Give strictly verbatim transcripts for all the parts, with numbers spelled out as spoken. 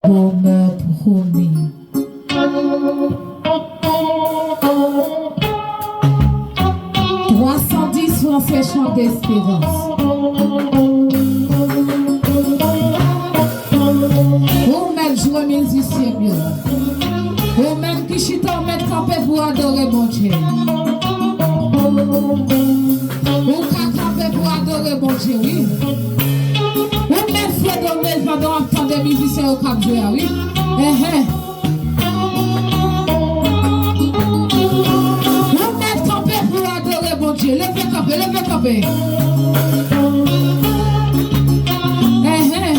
Bonè pwomi. Twa san dis fran se chan desperans. Ou mèt jwe mizisyen m yo. Ou menm ki chita, ou mèt kanpe pou adore Bondye. Ou ka kanpe pou adore Bondye, wi. Ou mèt fè domèj pandan w ap tande mizisyen yo k ap jwe a, wi. Enhen. Ou mèt kanpe pou adore Bondye. Leve kanpe, leve kanpe. Enhen.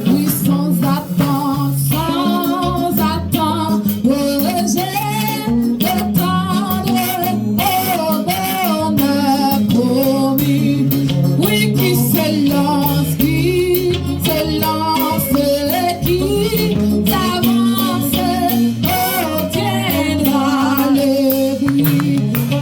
Wi, san atann, san atann, pwoje de tandre o bonè pwomi. Wi, ki se lans, ki se lans ki avanse, otyendra le bri.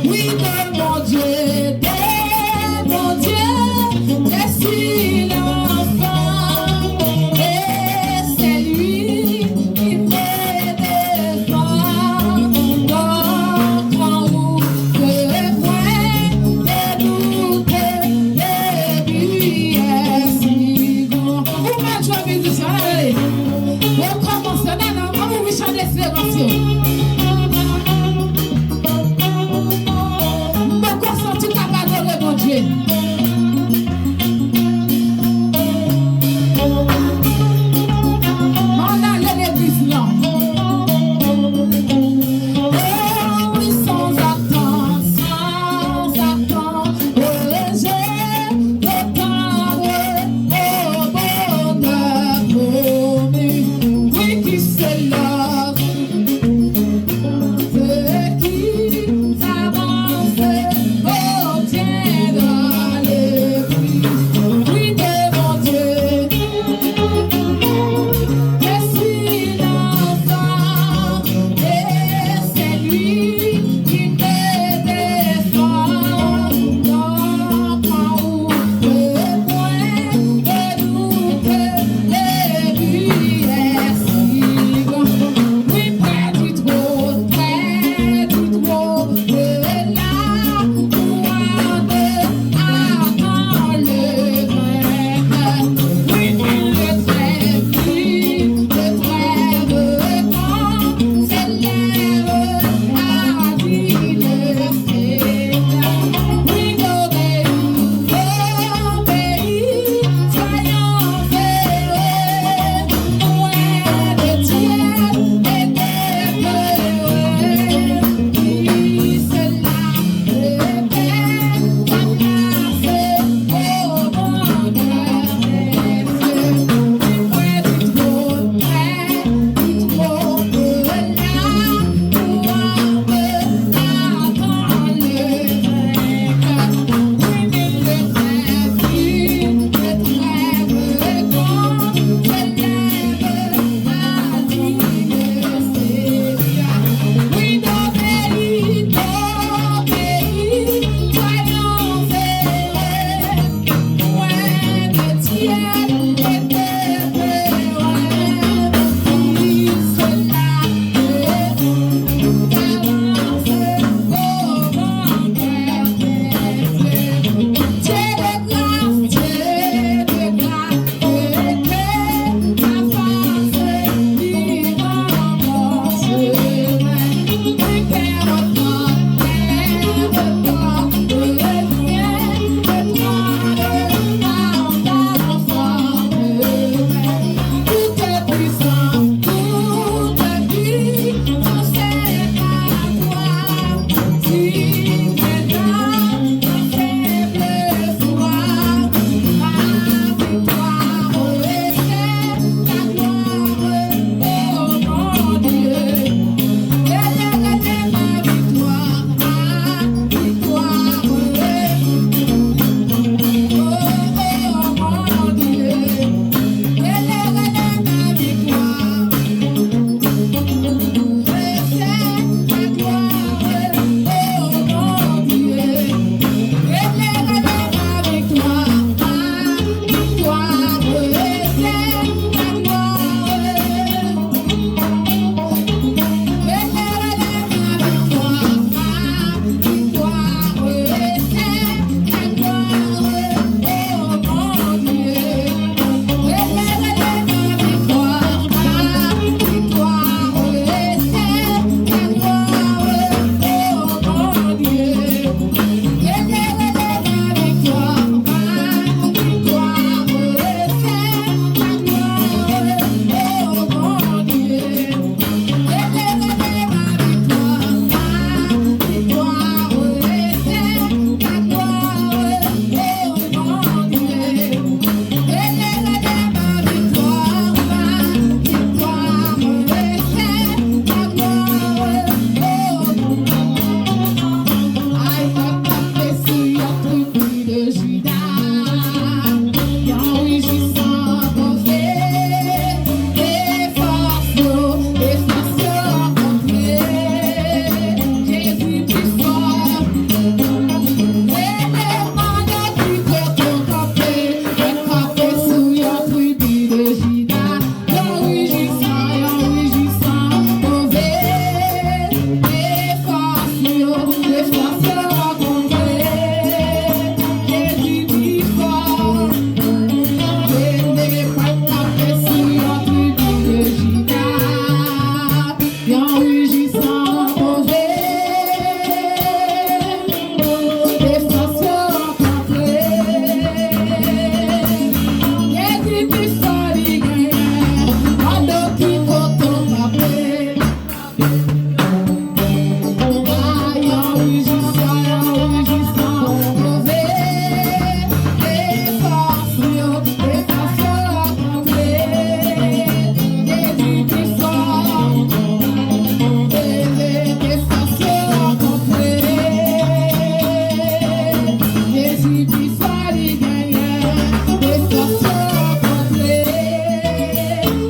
Desann yo rankontre,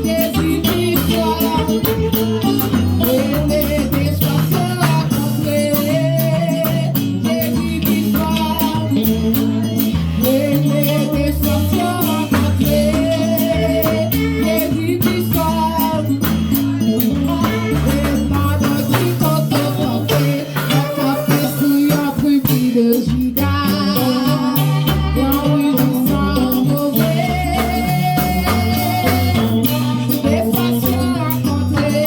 Jezi pi fò. Rele desann yo rankontre, Jezi pi fò. Rele desann yo rankontre, Jezi pi fò. E pa nan ki kote w kanpe, yo kanpe sou yon tribi de Jida. Yon rijwisans move. De fas yo rankontre.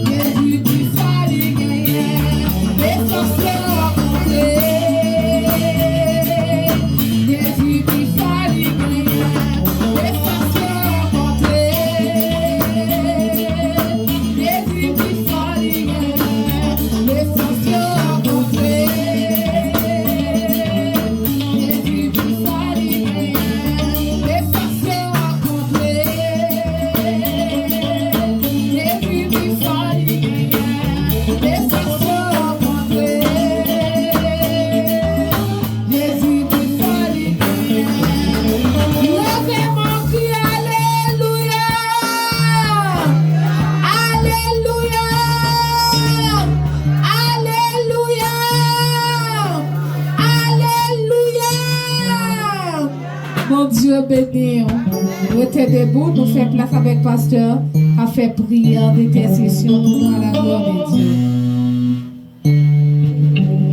Jezi pi fò li genyen. De fas yo rankontre. Jezi pi fò li genyen. De fas yo rankontre. Jezi pi fò li genyen. De fas yo rankontre. Jezi pi fò li genyen. De fas yo rankontre. Jezi pi fò li genyen. De fas yo rankontre. Jezi pi fò li genyen. Leve men w, kriye alelouya! Alelouya! Alelouya! Alelouya! Bondye beni w. Rete debou, nou fè plas avèk pastè k ap fè priyè de entèsesyon pou nou a la glwa de Dye.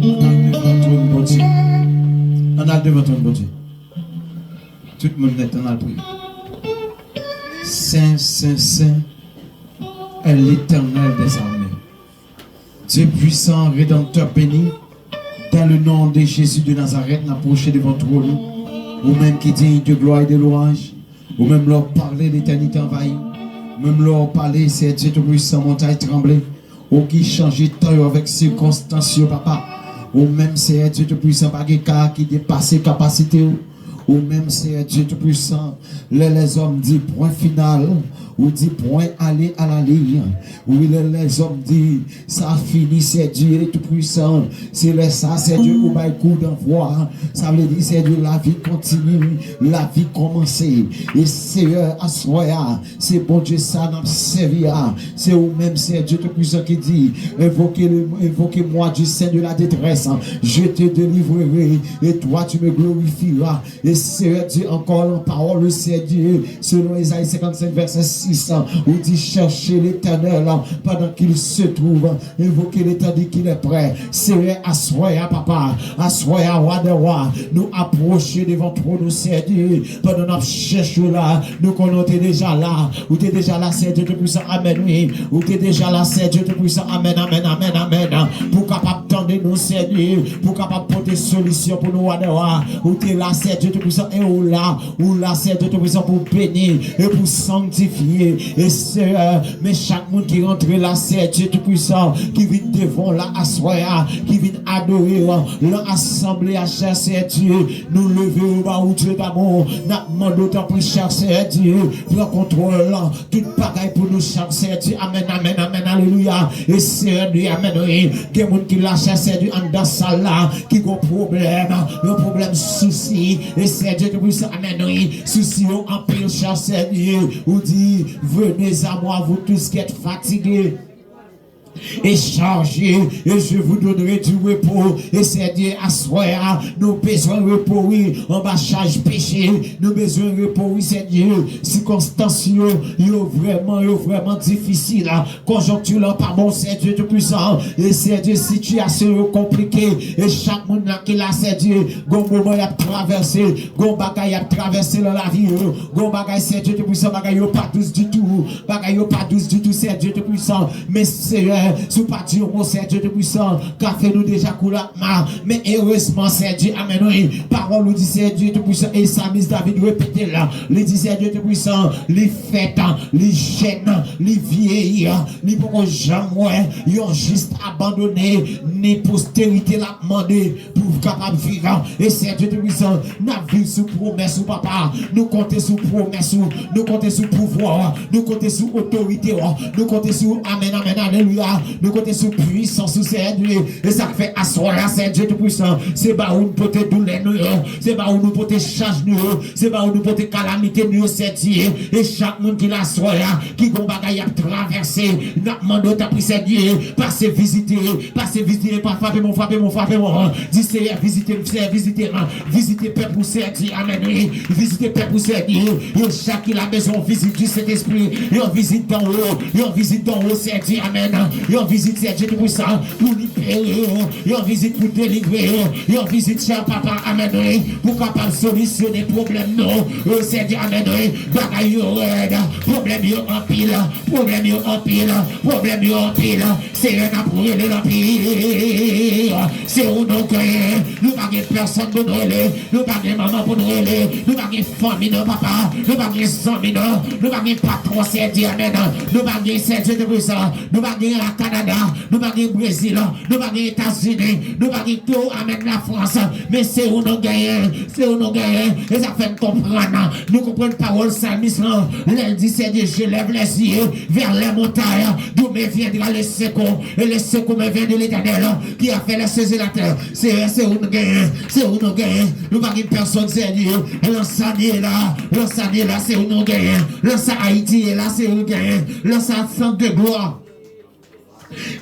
Ann al devan twòn Bondye. Ann al devan twòn Bondye. Tout moun nèt, ann al priye. Sen, sen, sen est l'Éternel des armées. Dieu puissant, Rédempteur béni, dans le nom de Jésus de Nazareth, n ap pwoche devan twòn ou, ou menm ki digne de gloire et de louange, ou menm lè w pale, letènite anvayi, ou menm lè w pale, Seyè Dye Toupwisan, montay tranble, ou ki chanje tan yo avèk sikonstans yo, papa. Ou menm, Seyè Dye Toupwisan, pa gen ka ki depase kapasite w. Ou menm, Seyè Dye Toupwisan, lè lèzòm di pwen final, ou di pwen ale a la liy. Wi, lè lèzòm di sa fini, Seyè Dye Toupwisan, se lè sa, Seyè Dye, ou bay kou danvwa. Sa vle di, Seyè Dye, lavi kontini, lavi kòmanse. E Seyè, aswè a, se Bondye sa n ap sèvi a. Se ou menm, Seyè Dye Toupwisan, ki di, invoquez le, invoquez-moi du sein de la détresse, je te délivrerai, et toi tu me glorifieras. E Seyè Dye, ankò nan pawòl ou, Seyè Dye, selon Ezayi senkannsenk vèsè sis, ou di, cherchez l'Éternel pendant qu'il se trouve, invoquez-le tandis qu'il est près. Seyè, aswè a, papa, aswè a, wa dè wa, nou apwoche devan twòn ou, Seyè Dye, pandan n ap chèche w la, nou konnen w te deja la, ou te deja la, Seyè Dye Toupwisan, amèn, wi, ou te deja la, Seyè Dye Toupwisan, amèn, amèn, amèn, amèn, pou w kapab tande nou, Seyè Dye, pou w kapab pote solisyon pou nou, wa dè wa, ou te la, Seyè Dye Toupwisan, e ou la, ou la, Seyè Dye Toupwisan, pou beni e pou sanktifye. E Seyè, men chak moun ki rantre la, Seyè Dye Toupwisan, ki vin devan w la aswè a, ki vin adore w lan asanble a, chè Seyè Dye, nou leve yo ba ou, Dye damou, n ap mande w, tanpri, chè Seyè Dye, pran kontwòl tout bagay pou nou chak, Seyè Dye. Amèn, amèn, amèn, alelouya. E Seyè Dye, amèn, wi. Gen moun ki la, chè Seyè Dye, anndan sal la, ki gon pwoblèm, yon pwoblèm sousi. E Seyè Dye Toupwisan, amèn, wi. Sousi yo anpil, chè Seyè Dye. Ou di, venez à moi, vous tous qui êtes fatigués et chargés, et je vous donnerai du repos. E Seyè Dye, aswè a, nou bezwen repo, wi, anba chaj peche. Nou bezwen repo, wi, Seyè Dye. Sikonstans yo, yo vrèman, yo vrèman difisil. Konjonkti lan pa bon, Seyè Dye Toupwisan. E Seyè Dye, sitiyasyon yo konplike. E chak moun la ki la, Seyè Dye, gon moman y ap travèse, gon bagay y ap travèse lan lavi yo. Gon bagay, Seyè Dye Toupwisan, bagay yo pa dous ditou. Bagay yo pa dous ditou, Seyè Dye Toupwisan. Men Seyè, si w pa di yon mo, Seyè Dye Toupwisan, kafe nou deja kou lakma. Men erezman, Seyè Dye, amèn, wi, pawòl ou di, Seyè Dye Toupwisan, e salmis David repete l. Li di, Seyè Dye Toupwisan, li fèt, li jèn, li vyeyi, li poko janm wè yon jis abandone, ni posterite l ap mande pou kapab viv. E Seyè Dye Toupwisan, n ap viv sou pwomès ou, papa. Nou konte sou pwomès ou, nou konte sou pouvwa w, nou konte sou otorite w, nou konte sou, amèn, amèn, alelouya, Nou konte sou pwisans ou, Seyè Dye. E sa k fè aswè a, Seyè Dye Toupisan, se ba ou nou pote doulè nou yo, se ba ou nou pote chaj nou yo, se ba ou nou pote kalamite nou yo, Seyè Dye. E chak moun ki la aswè a, ki gon bagay y ap travèse, n ap mande w, tanpri, Seyè Dye, pase vizite, pase vizite, pa frape mwen, frape mwen, frape mwen. Di, Seyè, vizite m, Seyè, vizite m. Vizite pèp ou, Seyè Dye, amèn, wi. Vizite pèp ou, Seyè Dye. Yo chak ki la bezwen yon vizit di Sentespri, yon vizit danwo, yon vizit danwo, Seyè Dye, amèn. Yon vizit, Seyè Dye Toupisan, pou libere yo, yon vizit pou delivre yo, yon vizit, chè Papa, amèn, wi, pou kapab solisyone pwoblèm nou, o Seyè Dye, amèn, wi. Bagay yo rèd, pwoblèm yo anpil, pwoblèm yo anpil, pwoblèm yo anpil. Seyè, n ap rele l anpil. Se ou nou genyen. Nou pa gen pèsonn pou nou rele. Nou pa gen manman pou nou rele. Nou pa gen fanmi, non, papa. Nou pa gen zanmi, non. Nou pa gen patwon, Seyè Dye, amèn. Nou pa gen, Seyè Dye Toupisan. Nou pa gen a Kanada. Nou pa gen Brezil. Nou pa gen Etazini. Nou pa gen tou, amèn, Lafrans. Men se ou nou genyen. Se ou nou genyen. E sa fè n konprann. Nou konprann pawòl salmis lan. Lè l di, Seyè Dye, je lève les yeux vers les montagnes. D'où me viendra le secours? Et le secours me vient de l'Éternel qui a fait les cieux et la terre. Seyè, se ou nou genyen. Se ou nou genyen. Nou pa gen pèsonn, Seyè Dye. Lan sa n ye la. Lan sa n ye la, se ou nou genyen. Lan sa Ayiti ye la, se ou genyen. Lan sa Centre de Gloire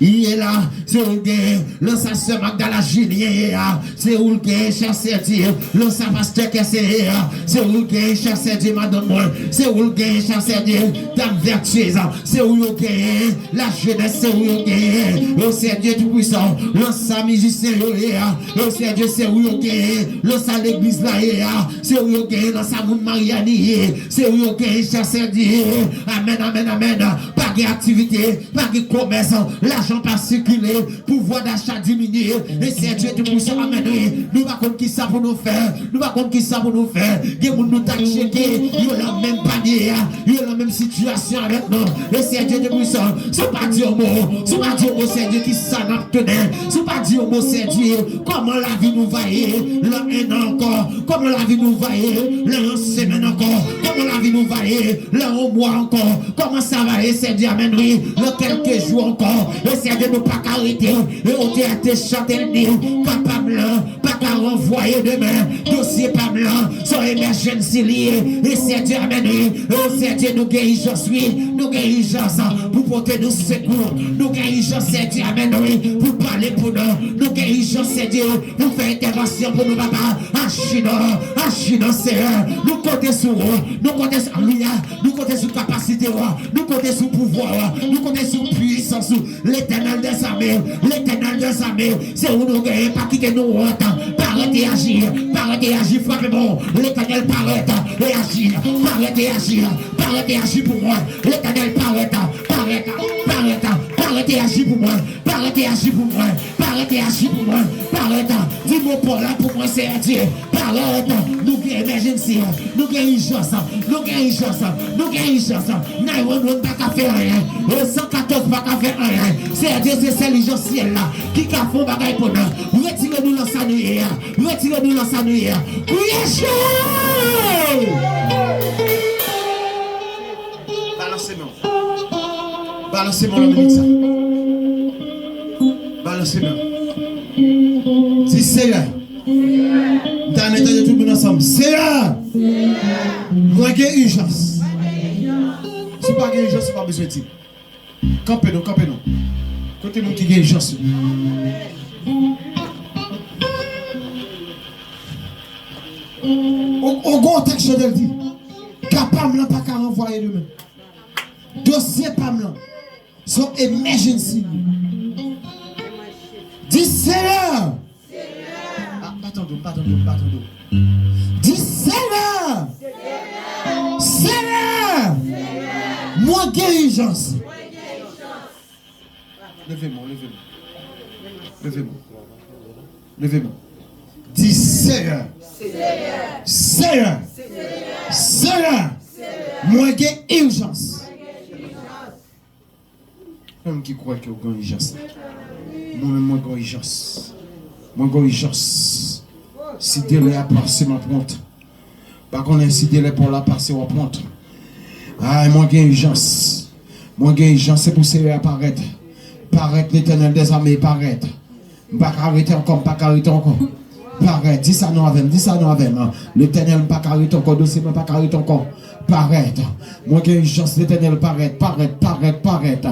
ye la, se ou genyen. Lan sa sè Magdala Julien ye a, se ou l genyen, chè Seyè Dye. Lan sa pastè Kèsen ye a, se ou l genyen, chè Seyè Dye, madanm mwen. Se ou l genyen, chè Seyè Dye, dam vètyez. Se ou yo genyen, lajenès, se ou yo genyen. O Seyè Dye Toupisan, lan sa mizisyen yo ye a, o Seyè Dye, se ou yo genyen. Lan sa legliz la ye a, se ou yo genyen. Lan sa moun Maryani ye, se ou yo genyen, chè Seyè Dye. Amèn, amèn, amèn. Pa gen aktivite, pa gen komès, lajan pa sikile, pouvwa dacha diminye. E Seyè Dye Toupisan, amèn, wi. Nou pa konn kisa pou nou fè, nou pa konn kisa pou nou fè. Gen moun nou t ap tcheke, yo lan menm panye a, yo lan menm sitiyasyon avèk nou. E Seyè Dye Toupisan, si w pa di yon mo, si w pa di yon mo, Seyè Dye, kisa n ap tounen? Si w pa di yon mo, Seyè Dye, kòman lavi nou va ye lan en an ankò? Kòman lavi nou va ye lan yon semèn ankò? Kòman lavi nou va ye lan yon mwa ankò? Kòman sa va ye, Seyè Dye, amèn, wi, lan kèlke jou ankò? E Seyè Dye, nou pa ka rete. E otè a te chante l di, ka pa m lan pa ka ranvwaye demen. Dosye pa m lan, se yon emergency li ye. E Seyè Dye, amèn, wi. E Seyè Dye, nou gen ijans, wi. Nou gen ijans pou pote nou sekou. Nou gen ijans, Seyè Dye, amèn, wi, pou pale pou nou. Nou gen ijans, Seyè Dye, pou fè entèvansyon pou nou, papa. Aji non, aji non, Seyè. Nou konte sou ou. Nou konte sou, alelouya. Nou konte sou kapasite ou. Nou konte sou pouvwa ou. Nou konte sou pwisans ou. Letènèl dèzame, Letènèl dèzame, se ou nou genyen, pa kite nou wont. Parèt e aji, parèt e aji, frape bon. Letènèl parèt e aji, parèt e aji, parèt e aji pou mwen. Letènèl parèt, parèt, parèt, parèt e aji pou mwen. Parèt e aji pou mwen, parèt e aji pou mwen, parèt. Di mo pa w la pou mwen, Seyè Dye. Parèt, nou gen emergency, nou gen ijans, nou gen ijans, nou gen ijans. Nine one one pa ka fè anyen, e san katòz pa ka fè anyen. Seyè Dye, se sèl ijans syèl la ki ka fè yon bagay pou nou. Retire nou lan sa nou ye a, retire nou lan sa nou ye a. Kriye Jezi! Balanse men w. Balanse men w nan minit sa. Balanse men w. Di, Seyè, m ta renmen tande tout moun ansanm. Seyè, mwen gen ijans. Si w pa gen ijans, ou pa bezwen di. Kanpe non, kanpe non. Kote moun ki gen ijans yo? O, o, gon tèks chante l di, ka pa m lan pa ka ranvwaye demen. Dosye pa m lan, se yon emergency. Di, Seyè, ah, pa tande w, pa tande w, pa tande w. Di, Seyè, Seyè, mwen gen ijans. Leve men w, leve men w. Leve men w. Leve men w. Di, Seyè, Seyè, Seyè, mwen gen ijans. Menm ki kwè ke w gen ijans la. Mwen menm, mwen gen ijans. Mwen gen ijans. Si delè a pase, m ap wont. Pa konnen si delè pa w la pase, w ap wont. Ay, mwen gen ijans. Mwen gen ijans, se pou Seyè a parèt. Parèt, Letènèl dèzame, parèt. M pa ka rete ankò, m pa ka rete ankò. Parèt, di sa non avè m, di sa non avè m. Letènèl, m pa ka rete ankò, dosye mwen pa ka rete ankò. Parèt. Mwen gen ijans, Letènèl, parèt, parèt, parèt, parèt.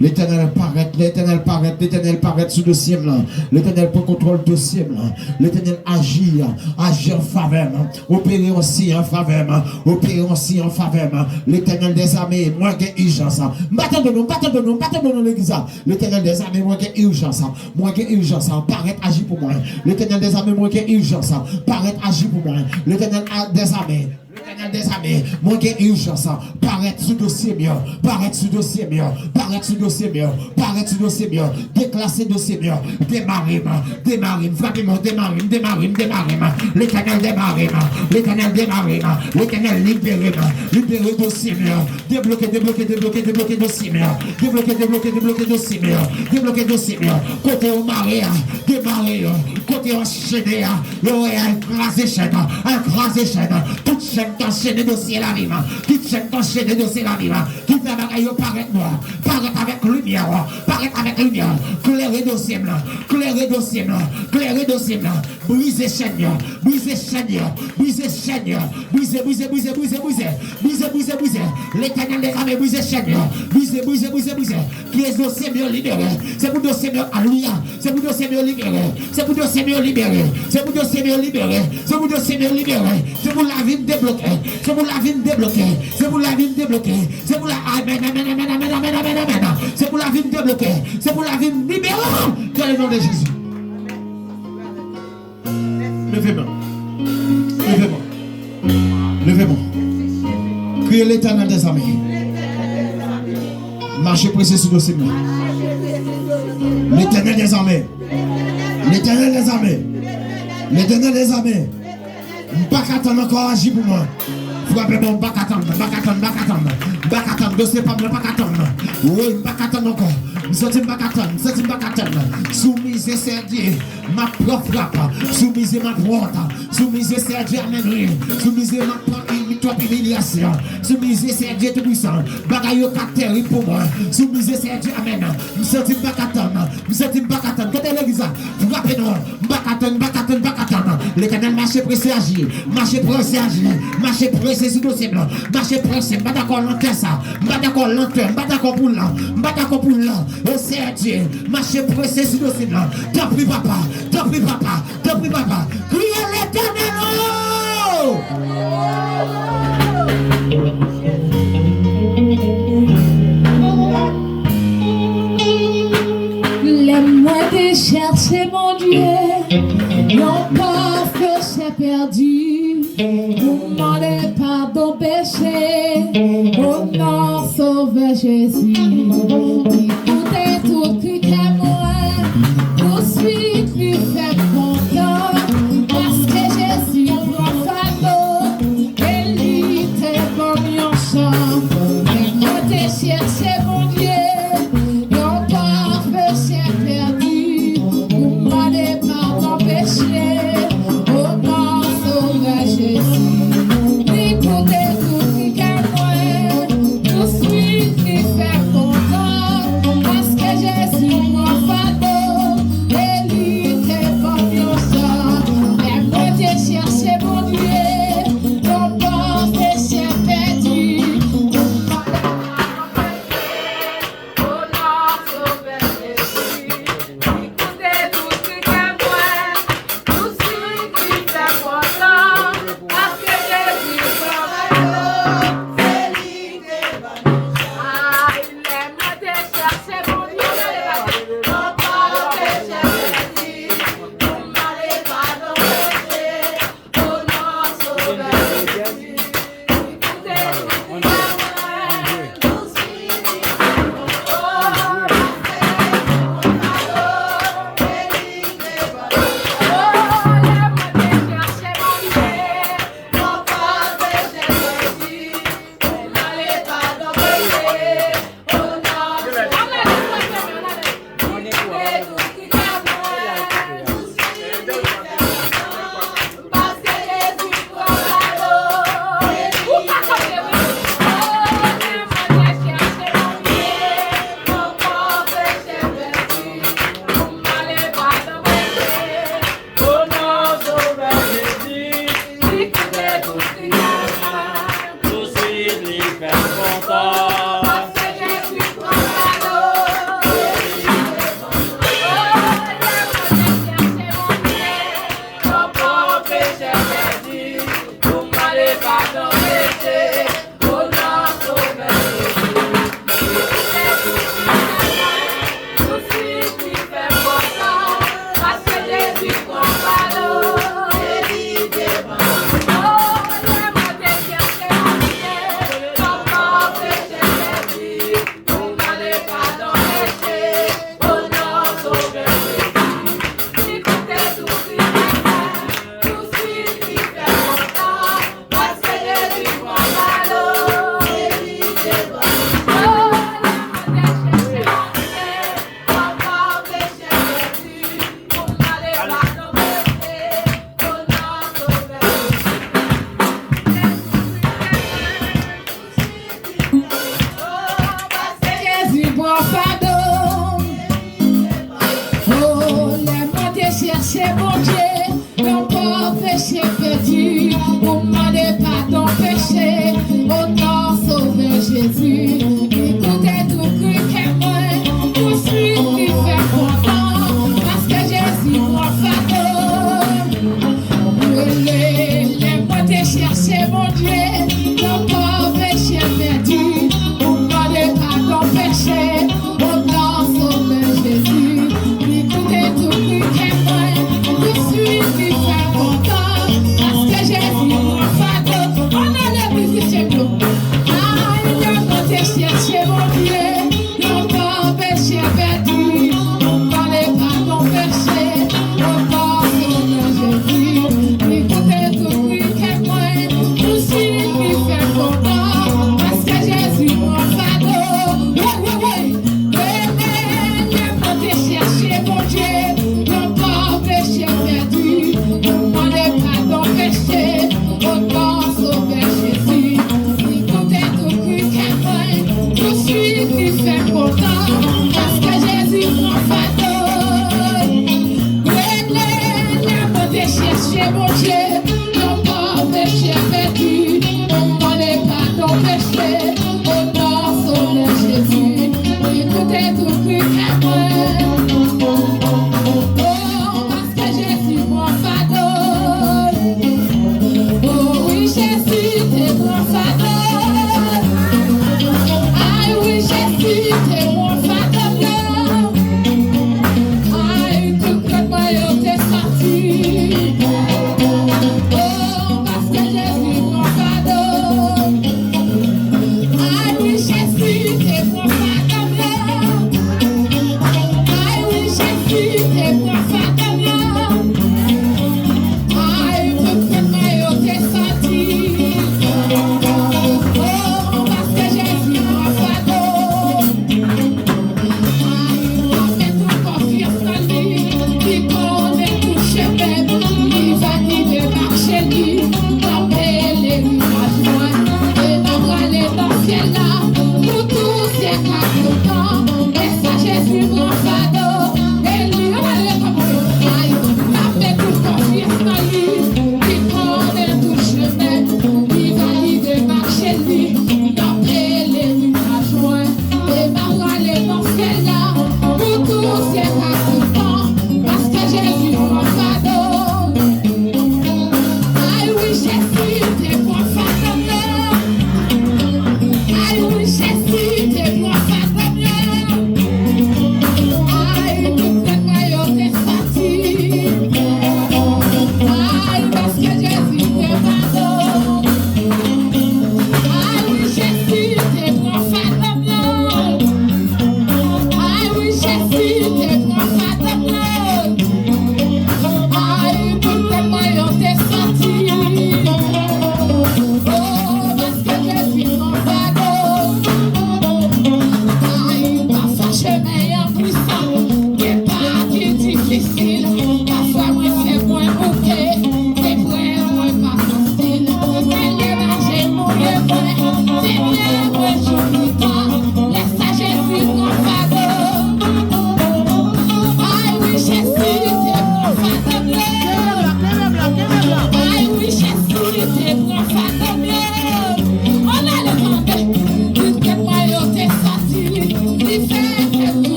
Letènèl, parèt, Letènèl, parèt, Letènèl, parèt sou dosye m lan. Letènèl, pran kontwòl dosye m lan. Letènèl, aji, aji an favè m. Opere yon siy an favè m. Opere yon siy an favè m. Letènèl dèzame, mwen gen ijans. M pa tande non, m pa tande non, m pa tande non legliz la. Letènèl dèzame, mwen gen ijans. Mwen gen ijans. Parèt aji pou mwen. Letènèl dèzame, mwen gen ijans. Parèt aji pou mwen. Letènèl a- dèzame. Letènèl dèzame, mwen gen ijans. Parèt sou dosye m yo. Parèt sou dosye m yo. Parèt sou dosye m yo. Parèt sou dosye m yo. Deklase dosye m yo. Demare m. Demare m. Frape mwen. Demare m. Demare m. Demare m. Letènèl demare m. Letènèl demare m. Letènèl libere m. Libere dosye m yo. Debloke, debloke, debloke, debloke dosye m yo. Debloke, debloke, debloke dosye m yo. Debloke dosye m yo. Kote yo mare a, demare yo. Kote yo anchene a, yo al kraze chèn, al kraze chèn. Tout chèn k anchene dosye lavi m. Tout chèn k anchene dosye lavi m. Ki fè bagay yo parèt nwa. Parèt avèk limyè, parèt avèk limyè. Klere dosye m lan, klere dosye m lan, klere dosye m lan. Brize chèn yo, brize chèn yo, brize chèn yo, brize, brize, brize, brize, brize, brize, brize, brize. Letènèl dèzame, brize chèn yo, brize, brize, brize, brize. Ki dosye m yo libere, se pou dosye m yo, alelouya, se pou dosye m yo libere, se pou dosye m yo libere, se pou dosye m yo libere, se pou dosye m yo libere, se pou lavi m debloke, se pou lavi m debloke, se pou lavi m debloke, se pou la, amèn, amèn, amèn, amèn, amèn, amèn, amèn. Se pou lavi m debloke, se pou lavi m libere, dans le nom de Jésus. Leve men w. Leve men w. Leve men w. Kriye Letènèl dèzame. Mache prese sou dosye m nan. Letènèl dèzame. Letènèl dèzame. Letènèl dèzame. M pa ka tann ankò, aji pou mwen. Frape bon, m pa ka tann, m pa ka tann, m pa ka tann. M pa ka tann, dosye pa m nan pa ka tann. Wi, m pa ka tann ankò. M santi m pa ka tann, m santi m pa ka tann. Sou mize sèdye, m ap pran frap. Sou mize m ap wont. Sou mize sèdye, amèn, wi. Sou mize m ap pran imi-, twòp imilyasyon. Sou mize sèdye Toupwisan. Bagay yo ka terib pou mwen. Sou mize sèdye, amèn. M santi m pa ka tann. M santi m pa ka tann. Kote legliz la? Frape non. M pa ka tann, m pa ka tann, m pa ka tann. Letènèl, mache prese aji. Mache prese aji. Mache prese sou dosye m lan. Mache prese. M pa dakò lantè sa. M pa dakò lantè. M pa dakò pou lan. M pa dakò pou lan. O Seyè Dye, mache prese sou dosye m lan. Tanpri papa. Tanpri papa. Tanpri papa. Kriye Letènèl o! Lè mwen te chèche Bondye, yon pafè chè pèdi, pou mande padon peche, o non Sovè Jezi. Li koute tout kri kè mwen, touswit li fè m kontan, paske Jezi pran fado, e li te ban m yon chan. Lè mwen te chèche Bondye, yon pafè chè pèdi, pou mande padon peche, o non Sovè Jezi. Li koute tout kri kè mwen, touswit li fè m kontan, Se Bondye, yon pòv peche pèdi, pou mande padon peche, o non Sovè Jezi. Li koute tout kri kè mwen, touswit li fè m kontan, paske Jezi pran fado. Rele, lè mwen te chèche Bondye, yon pòv peche pèdi, pou mande padon peche, o non Sovè Jezi. Li koute tout kri kè mwen, touswit li fè m kontan, paske Jezi pran fado. Ann ale mizisyen yo. Ay, lè mwen te chèche Bondye, yon pòv peche pèdi, pou mande padon peche, o non Sovè Jezi. Li koute tout kri kè mwen, touswit li fè m kontan, paske Jezi pran fado. Wi, wi, wi. Rele, lè mwen te chèche Bondye, yon pòv peche pèdi, pou mande padon peche, o non Sovè Jezi. Li koute tout kri kè mwen, touswit li fè m kontan, paske Jezi pran fado. Rele, lè mwen te chèche Bondye, yon pòv peche pèdi, pou mande padon peche, o non Sovè Jezi. Li koute tout kri kè mwen. O, paske Jezi pran fado. O wi, Jezi te pran fado. Ay wi, Jezi te pran fado. Ay, tout lòt mwen yo te sòti. O, paske Jezi pran fado.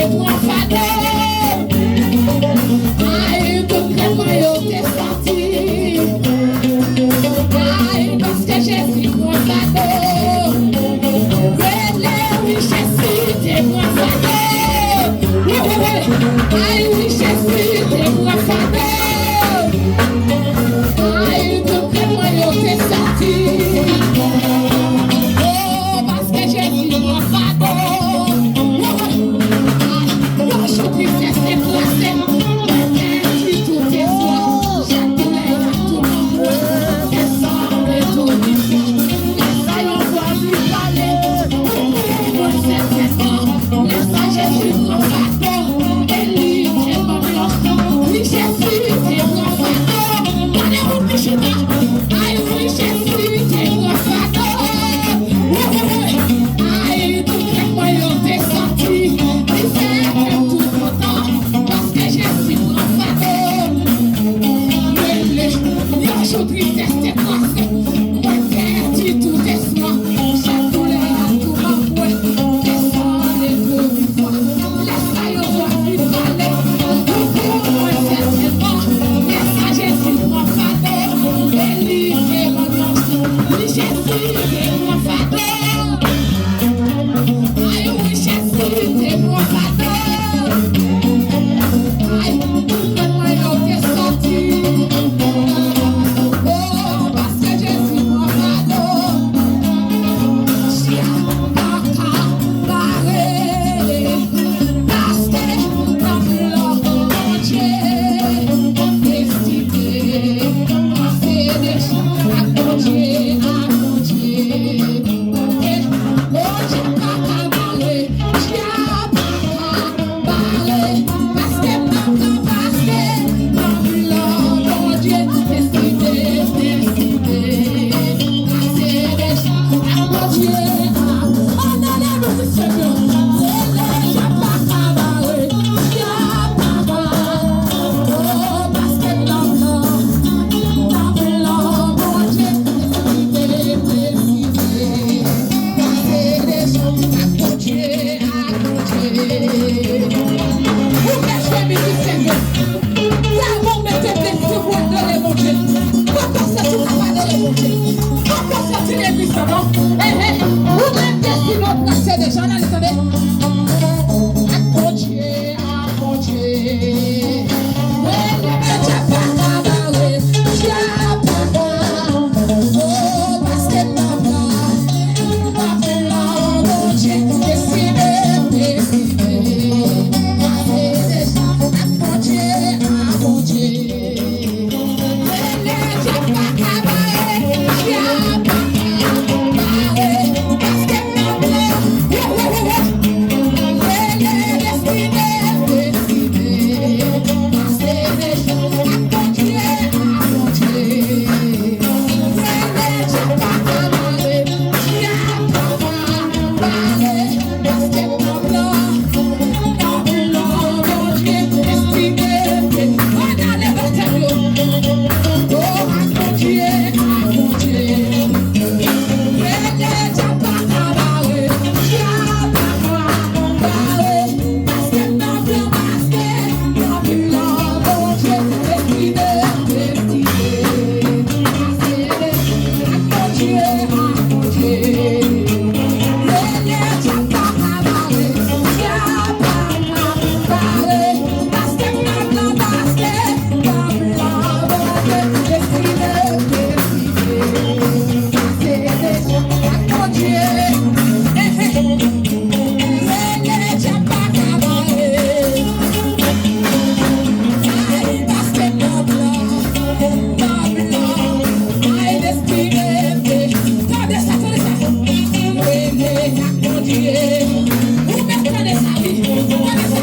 pran fado. Ay, tout kretyen yo te sòti. Ay, paske Jezi pran fado. Rele wi, Jezi te pran fado. Ay, wi, Jezi te pran fado. Ay, tout kretyen yo te sòti. Oh, paske Jezi pran fado. Yon jou tristès te kraze, pèdi tout espwa, chak doulè ak tout lanmou, desann tou vizaj. Lè sa yon vwa vin pale, ou konn sètènman, lè sa Jezi pran fado, e li te ban m yon chan. Wi, Jezi te pran fado. Gade moun ki chita. Ay, wi, Jezi te pran fado. Ay, tout kretyen yo te sòti. Li fè kè m tou kontan, paske Jezi pran fado. Rele, yon jou tristès te kraze. Mwen pèdi tout espwa. Chak doulè ak tout lanmou, desann tou vizaj. Lè sa yon vwa vin pale, ou konn sètènman, lè sa Jezi pran fado, e li te ban m yon chan. Wi, Jezi te pran fado. Ay, wi, Jezi te pran fado. Ay, tout kretyen yo te sòti. Oh, paske Jezi pran fado. Djab pa ka bare, paske nan plan Bondye, destine trase deja ak Bondye, ak Bondye. Bondye pa ka bare, djab pa ka bare, paske m nan plan, paske nan plan Bondye, deside, deside, trase deja ak Bondye. Oh, nan le mizisyen yo, rele djab pa ka bare, djab pa ka bare, oh, paske m nan plan, nan plan Bondye, deside, deside, trase deja ak Bondye. Ou mèt jwe mizisyen yo. Tèlman w mete plezi pou w adore Bondye. Poko santi w ap adore Bondye. Poko santi legliz la non. Ehe. Ou menm destine w trase deja. Ann ale tande. Ak Bondye, ak Bondye. Rele djab pa ka bare, djab pa ka. Oh, paske m nan plan, nan plan Bondye, deside, deside, trase deja ak Bondye, ak Bondye. Rele djab pa ka bare, djab pa ka bare, paske m nan plan, wo, wo, wo, wo. Rele destine, destine, trase deja ak Bondye, ak Bondye. Rele djab pa ka bare, djab pa ka bare, paske m nan plan, nan plan Bondye, deside, ann ale batay yo. Oh, ak Bondye, ak Bondye. Rele djab pa ka bare, djab pa ka bare, paske m nan plan, paske m nan plan Bondye, deside, deside. Ak Bondye, ak Bondye. Rele djab pa ka bare, djab pa ka bare, paske m nan plan, paske m nan plan Bondye, deside, deside, trase deja ak Bondye. Ehe. Rele djab pa ka bare. Ay, paske m nan plan, nan plan. Ay, destine. Tande sa, tande sa. Rele ak Bondye. Ou mèt tande sa, wi. Tande sa.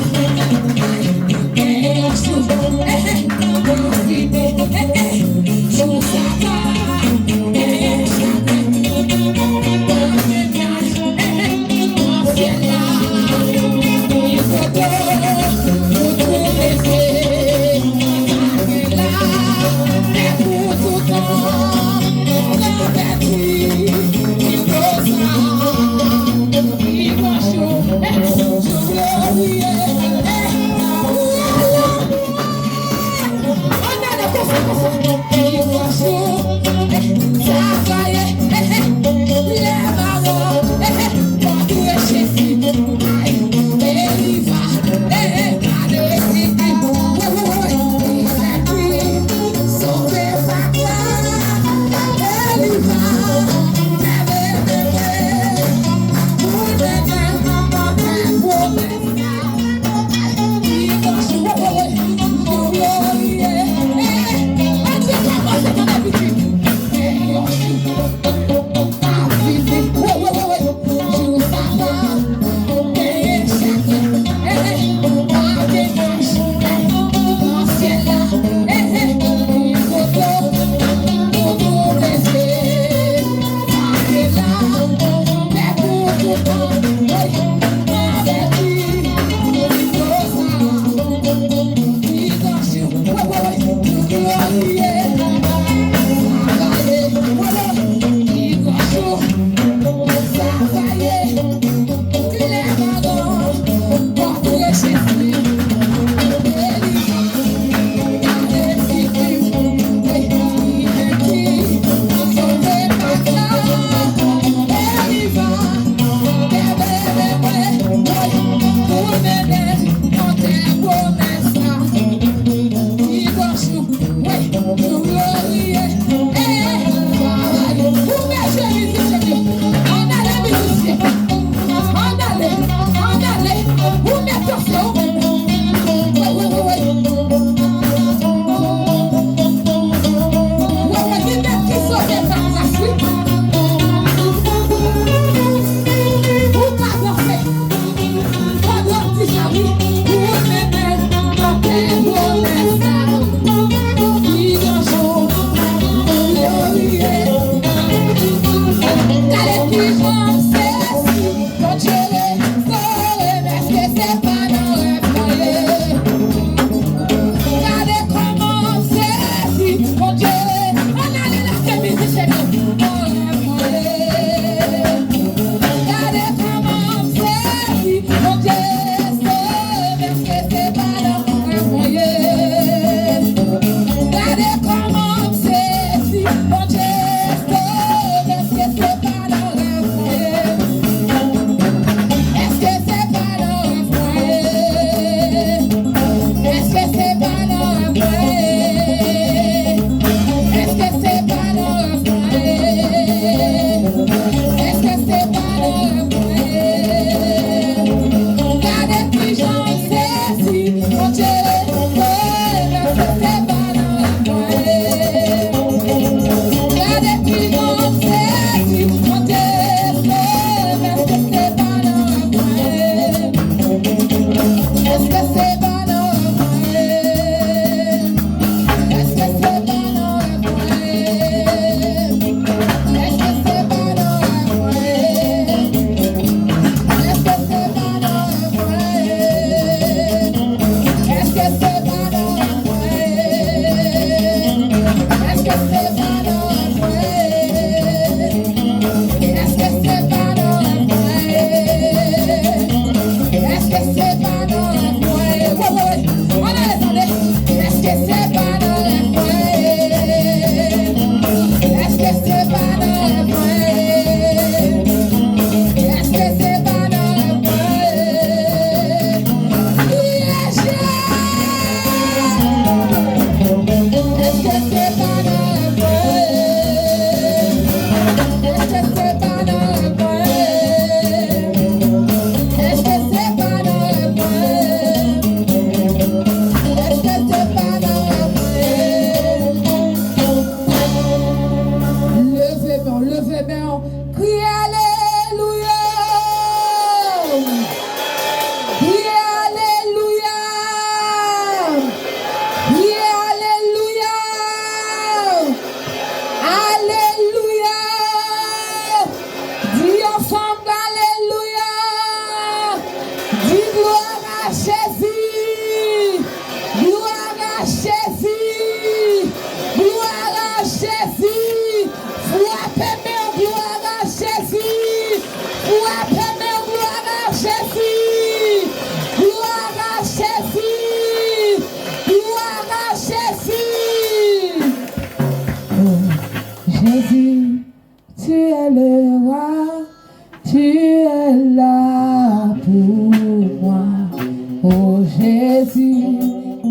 Jezi,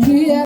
kiyès